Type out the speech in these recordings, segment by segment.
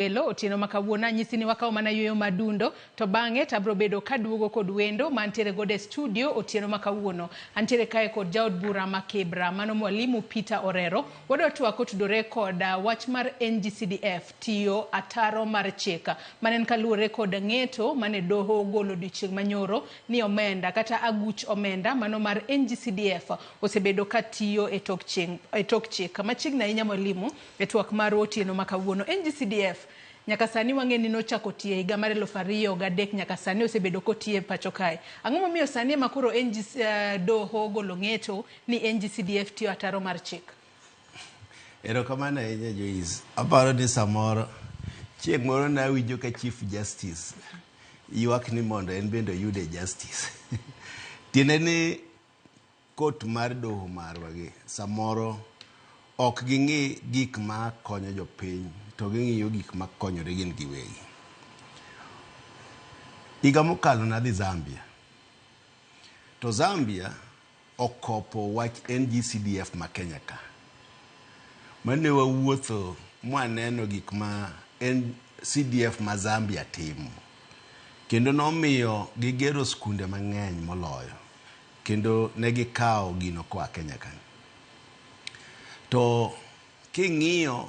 Welo otieno ma kawuono anyisi ni wakawo mana yueyo madundo to bang'e to abiro bedo kaduogo kod wendo mantiere godo e studio otieno ma kawuono. Antiere kae kod jaod bura ma Kibra mano Mwalimu Peter Orero. Wadwa twak kotudore kod wach mar NGCDF tiyo ataro mar chik. Mano en kaluwore kod ng'eto mane doho ogolo odiochieng' manyoro ni omenda kata aguch omenda mano mar NGCDF osebedo ka tiyo e tok chieng' e tok chik. Machiegni ahinya Mwalimu E twak marwa otieno ma kawuono, NGCDF nyaka sani wang'e ni nochako tiyo e higa mar 2003 nyaka sani osebedo kotiyo e pacho kae. Ang'o momiyo sani ema koro NGC, doho ogolo ng'eto ni NGCDF tiyo ataro mar chik? Erokamano ahinya Joyce. Aparo ni samoro chieng' moro nawinjo ka Chief Justice ywak ni mondo en bende oyude justice. Tiende ni Court mar doho marwa gi samoro ok ging'i gik ma konyo jopiny to ging'iyo gik ma konyore gin giwegi. Higa mokalo nadhi Zambia. To Zambia okopo wach NGCDF ma Kenya ka. Mane wawuotho mwaneno gik ma NCDF ma Zambia timo. Kendo nomiyo gigero skunde mang'eny moloyo. Kendo ne gikawo gino koa Kenya ka. To king'iyo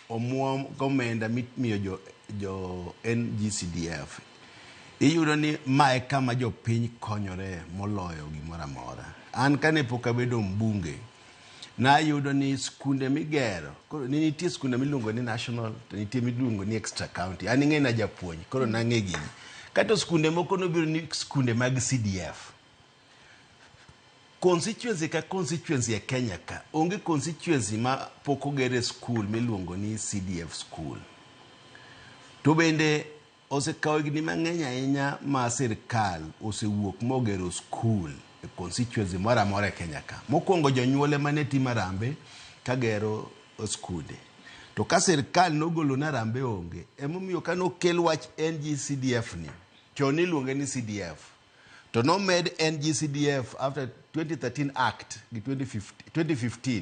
omuom gomenda mimiyo jo NGCDF, iyudo ni ma e kama jopiny konyore moloyo gimoro amora. An kane pok abedo mbunge, nayudo ni skunde migero, koro ne nitie skunde miluongo ni national to nitie miluongo ni extra county. An ing'e na japuonj, koro nang'e gini. Kato skunde moko nobiro ni skunde mag CDF. Constituency ka constituency e Kenya ka, onge constituency ma pok ogere skul miluongo ni CDF school. To bende Osekawo higni mang'eny ahinya ma sirkal osewuok mogero skul e constituency moro amora e Kenya ka. Mokwongo jonyuol ema ne timo arambe ka gero skunde. To ka sirkal nogolo ni arambe onge, emomiyo ka nokel wach NGCDF ni, chon niluonge ni CDF, To nomed NGCDF after 2013 Act gi 2015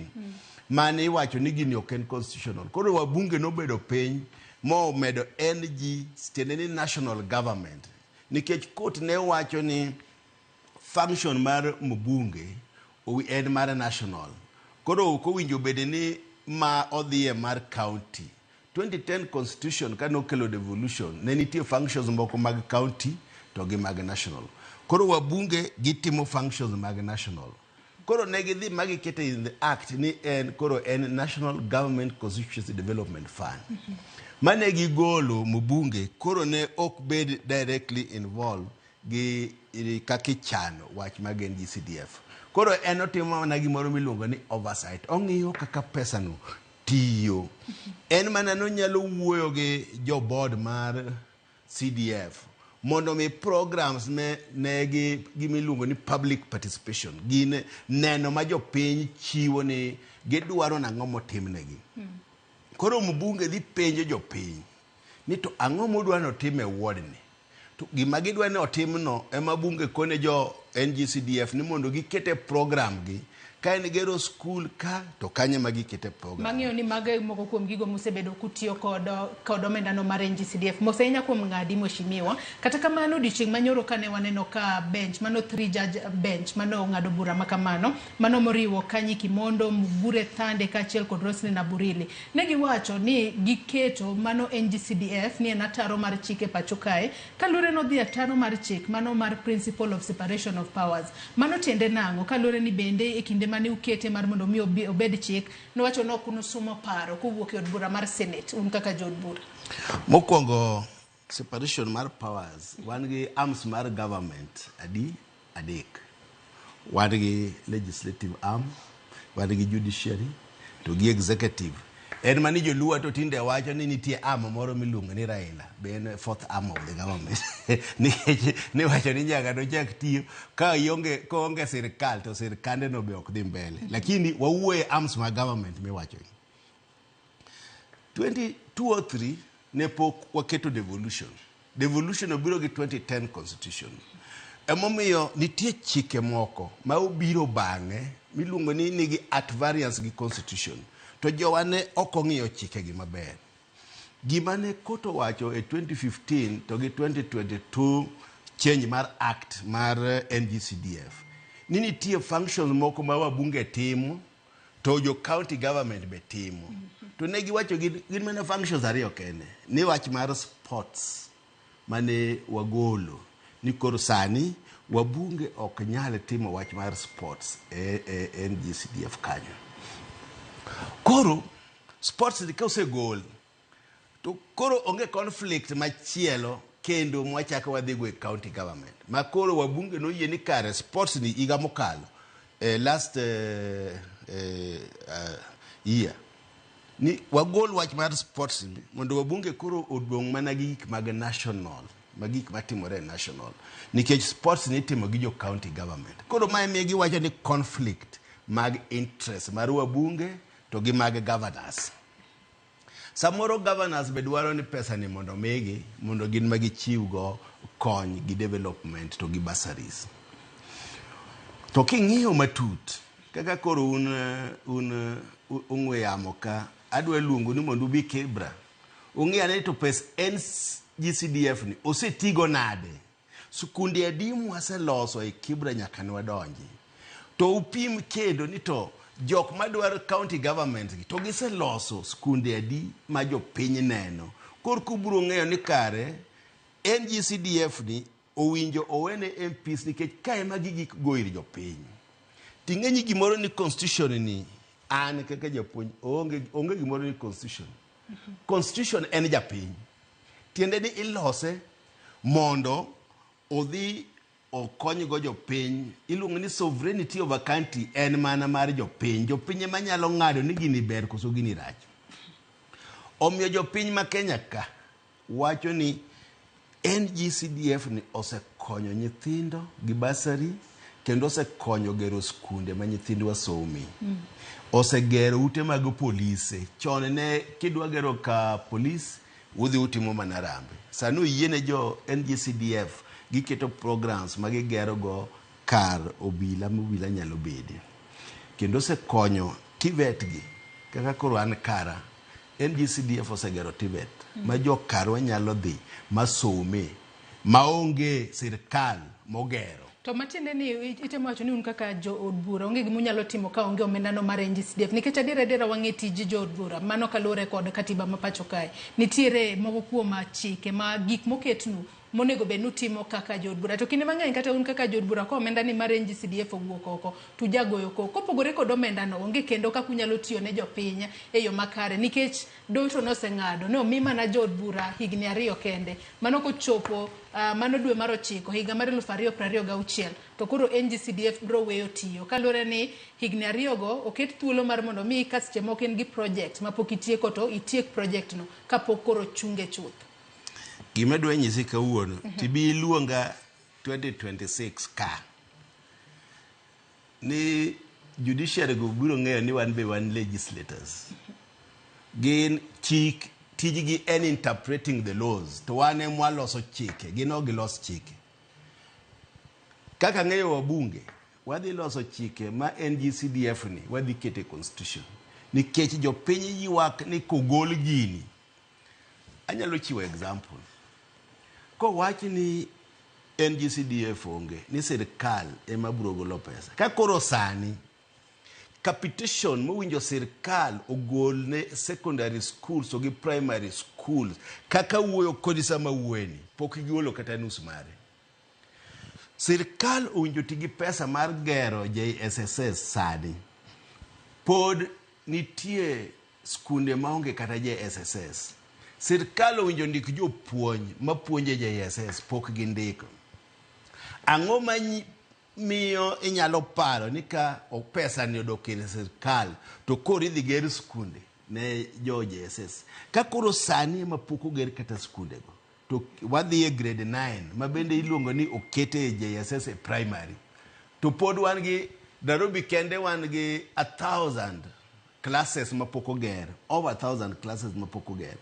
mane iwacho ni gini ok en constitutional. Koro wabunge nobedo piny momedo NG tiende ni national government nikech court ne wacho ni function mar mbunge en mar national. Koro ok owinjo bed ni ma odhiye mar county. 2010 constitution kane okelo devolution ne nitie functions moko mag county to gi mag national. Koro wabunge gitimo functions mag national. Koro ne gidhi ma gikete in the act ni en koro en National Government Constituency Development Fund. Mane gigolo mbunge koro ne ok bed directly involved gi kaka ichano wach mag NGCDF. Koro en otimo mana gimoro miluongo ni oversight. Ong'iyo kaka pesano tiyo. En mana nonyalo wuoyo gi jo board mar CDF mondo mi programs ne negi gima iluongo ni public participation gin neno ma jopiny chiwo ni gidwaro nang'o motimnegi. Koro mbunge dhi penjo jopiny ni to ang'o mudwa ni otim e ward ni? To gima gidwa ni otimno ema bunge kone jo NGCDF ni mondo giket e program gi. Ka en gero skul ka to kanyo ema gikete program. Mang'eyo ni mago e moko kuom gigo musebedo kutiyo kod kod omendano mar NGCDF. Mos ahinya kuom ng'adi mheshimiwa. Kata kamano odiochieng' manyoro kane waneno ka bench mano three judge bench mane ong'ado bura ma kamano mano moriwo Kanyi Kimondo, Mugure Thande kaachiel kod Roselyn Aburili. Ne giwacho ni giketo mano NGCDF ni en ataro mar chik e pacho kae kaluwore ni odhi ataro mar chik mano mar principle of separation of powers. Mano tiende nang'o kaluwore ni bende e kinde mane ukete mar mondo mi obed chik nowacho ni ok unusumo paro kowuok e od bura mar Senate un kaka jood bura. Mokwongo separation mar powers wan gi arms mar government adi? Adek. Wan gi legislative arm, wan gi judiciary to gi executive. En mani joluo to tinde wacho ni nitie arm moro miluongo ni Raila, be en fourth arm of the government. Nikech niwacho ni nyaka nochak tiyo ka ionge koonge sirkal to sirkande no be ok dhi mbele. Lakini wawuoye arms mag government miwacho ni. 2003 ne pok waketo devolution. Devolution obiro gi 2010 constitution. Emomiyo nitie chike moko ma obiro bang'e miluongo ni nigi at variance gi constitution. To jowa ne ok ong'iyo chikegi maber. Gima ne court owacho e 2015 to gi 2022 change mar act mar NGCDF ni nitie functions moko ma wabunge timo to jo county government be timo. To ne giwacho gin mana functions ariyo kende, ni wach mar sports mane wagolo ni koro sani wabunge ok nyal timo wach mar sports e NGCDF kanyo. Koro sports ni ka osegol to koro onge conflict machielo kendo mwachako wadhigo e county government ma koro wabunge noyie ni kare sports ni higa mokalo last year ni wagol wach mar sports ni mondo wabunge koro odong' mana gi gik mag national, ma gik matimore e national, nikech sports ni itimo gi jo county government. Koro mae miyo giwacho ni conflict mag interest mar wabunge to gi mag governors. Samoro governors be dwaro ni pesa ni mondo omigi mondo gin ma gichiwgo kony gi development to gi bursaries. To king'iyo matut kaka koro un ong'we yamo ka adwa luongo ni mondo ubi Kibra ung'i ane to pes NGCDF ni osetigo nade, skunde adi mwaseloso e Kibra nyaka ne wadonji, to upim kendo ni to jok madwaro county government gi to giseloso skunde adi ma jopiny neno. Koro kubiro ng'eyo ni kare NGCDF ni owinjo owene MPs nikech ka ema gigik go ir jopiny. Ting'e ni gimoro ni constitution ni an kaka japuonj onge gimoro ni constitution. Constitution en japiny. Tiende ni ilose mondo odhi okonygo jopiny. Iluongo ni sovereignty of a country en mana mar jopiny. Jopiny ema nyalo ng'ado ni gini ber koso gini rach. Omiyo jopiny ma Kenya ka wacho ni NGCDF ni osekonyo nyithindo gi bursary kendo osekonyo gero skunde ma nyithindwa some. Osegero ute mag polise. Chon ne kidwa gero ka polis udhi utimo mana rambe. Sani oyiene jo NGCDF giketo programs ma gigero go kar obila ma obila nyalo bede. Kendo osekonyo TVET gi kaka koro an kara NGCDF osegero TVET ma jokarwa nyalo dhi masome maonge sirkal mogero. To matiende ni itemo wacho ni un kaka jo od bura onge gima unyalo timo ka onge omenda no mar NGCDF, nikech adier adiera wang'e tij jo od bura mano kaluwore kod katiba ma pacho kae. Nitiere moko kuom chike ma gik moketnu monego bed nutimo kaka jo od bura, to kinde mang'eny kata un kaka jo od bura ka omenda ni mar NGCDF owuok oko to ujagoyo koko. Kopogore kod omenda no onge kendo kaka unyalo tiyo ne jopiny e yo makare, nikech doho noseng'ado ni omi mana jo od bura higni 2 kende. Mano kochopo mano dwe mar 9 higa mar 2026 to koro NGCDF biro weyo tiyo kaluwore ni higni 2 go oket thuolo mar mondo mi ka seche moko in gi project mapok itieko to itiek project no kapok koro chunge chuth. Gima adwa nyisi kawuono, tibi iluonga 2026 ka ni judiciary go biro ng'eyo ni wan be wan legislators. Gin chik tijgi en interpreting the laws, to wan ema waloso chike, gin ok gilos chike. Kaka ng'eyo wabunge, wadhi loso chike ma NGCDF ni wadhi keto e constitution nikech jopiny ywak ni kogol gini. Anyalo chiwo example. Kowach ni NGCDF onge, ni sirkal ema biro golo pesa. Ka koro sani capitation mowinjo sirkal ogol ne secondary schools to gi primary schools kaka wuoyo kodi sama wuoyeni pok gigolo kata nus mare. Sirkal owinjo ti gi pesa mar gero JSSS sani. Pod nitie skunde maonge kata JSSS. Sirkal owinjo ndik jopuonj mapuonjo e JSS pok gindiko. Ang'o ma miyo inyalo paro ni ka pesa ni odok ir sirkal to koro idhi ger skunde ne jo JSS. Ka koro sani ema pok oger kata skunde go, to wadhi e grade 9 ma bende iluongo ni okete e JSS e primary. To pod wan gi Nairobi kende wan gi 1,000 classes mapok oger, over 1,000 classes mapok oger.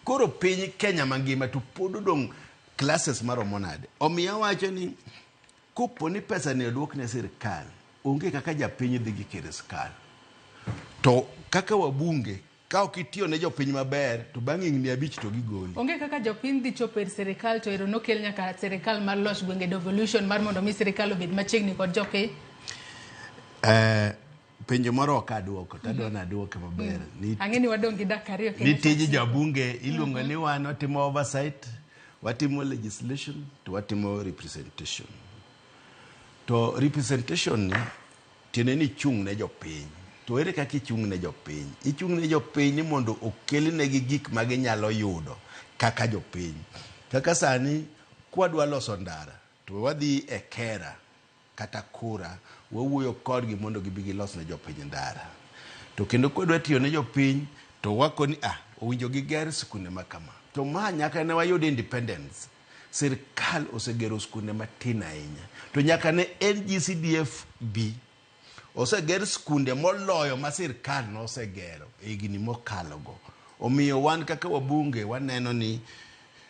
Koro piny Kenya mangima to pod odong' classes maromo nade? Omiyo awacho ni kopo ni pesa ni oduok ne sirkal, onge kaka japiny dhi gi sirkal. To kaka wabunge Ka ok itiyo ne jopiny maber to bang' higni 5 to gigoli. Onge kaka jopiny dhi chopo ir sirikal to ero nokel nyaka sirikal mar loch gwenge devolution mar mondo mi sirikal obed machiegni kod jopiny. Penjo moro ok aduoko to adwa naduoke maber. Ang'e ni wadong' gi dakika 2 Ni tij jabunge iluongo ni wan watimo oversight, watimo legislation to watimo representation. To representation ni tiende ni ichung' ne jopiny. To ere kaka ichung' ne jopiny? Ichung' ne jopiny ni mondo okelnegi gik ma ginyalo yudo kaka jopiny. Kaka sani kwadwa loso ndara to wadhi e kera kata kura, wawuoyo kodgi mondo gibi gilos ne jopiny ndara. To kendo kwadwa tiyo ne jopiny to wakoni owinjo giger skunde ma kama. To ma nyaka ne wayud independence, sirkal osegero skunde matin ahinya. To nyaka ne NGCDF bi, oseger skunde moloyo ma sirkal nosegero e higni mokalogo. Omiyo wan kaka wabunge waneno ni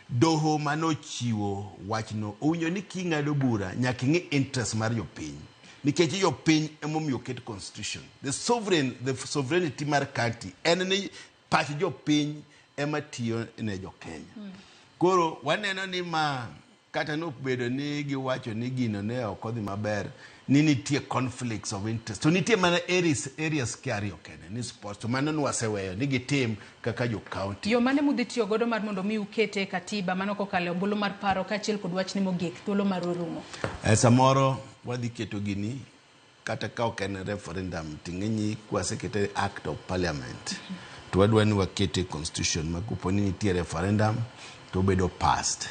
doho manochiwo wachno owinjo ni king'ado bura nyaka ing'i interest mar jopiny. Nikech jopiny emomiyo oket constitution. The sovereignty mar country en ni pach jopiny ema tiyo ne jo-Kenya. Koro waneno ni ma kata nobedo ni giwacho ni gino ne ok odhi maber, ni nitie conflicts of interest. To nitie mana areas ki ariyo kende, ni sports. To mano nwaseweyo ni gitim kaka jo county. Yo mane mudhi tiyo godo mar mondo mi ukete e katiba mano kokalo e ombulu mar paro kaachiel kod wachni mogik, thuolo mar orumo. Samoro wadhi keto gini kata ka ok en referendum ting'eni kwasekete act of parliament to wadwa ni wakete constitution ma kopo ni nitie referendum to obedo passed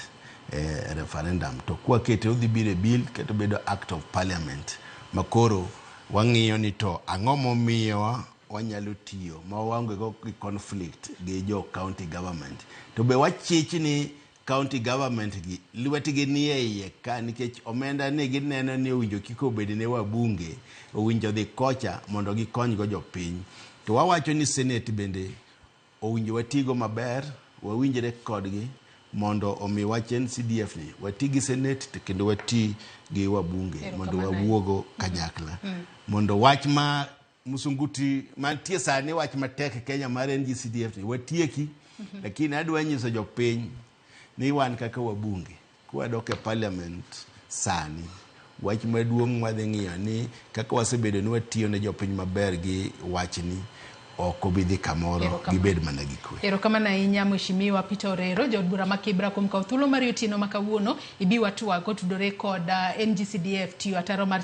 referendum to kwakete odhi biro e bill kata obedo act of parliament ma koro wang'iyo ni to ang'o momiyo wanyalo tiyo ma waonge go gi conflict gi jo county government to be wachich ni county government gi lwetgi nie iye ka nikech omenda ni gineno ni owinjo kik obed ne wabunge owinjo dhi kocha mondo gikony go jopiny to wawacho ni senate bende owinjo watigo maber wawinjre kodgi mondo omi wach NCDF ni wati gi senate to kendo wati gi wabunge mondo wawuogo kanyakla mondo wach ma musunguti mantie sani wach matek Kenya mar NGCDF ni watieki lakini adwa nyiso jopiny ni wan kaka wabunge kwadok e parliament sani wach maduong' wadhi ng'iyo ni kaka wasebedo ni watiyo ne jopiny maber gi wachni ok obi dhi kamoro gibed mana gi kwe. Erokamano ahinya Mheshimiwa Peter Orero, jaod bura ma Kibra kuom kawo thuolo mar otieno ma kawuono ibi watwag kotudore kod NGCDF tiyo ataro mar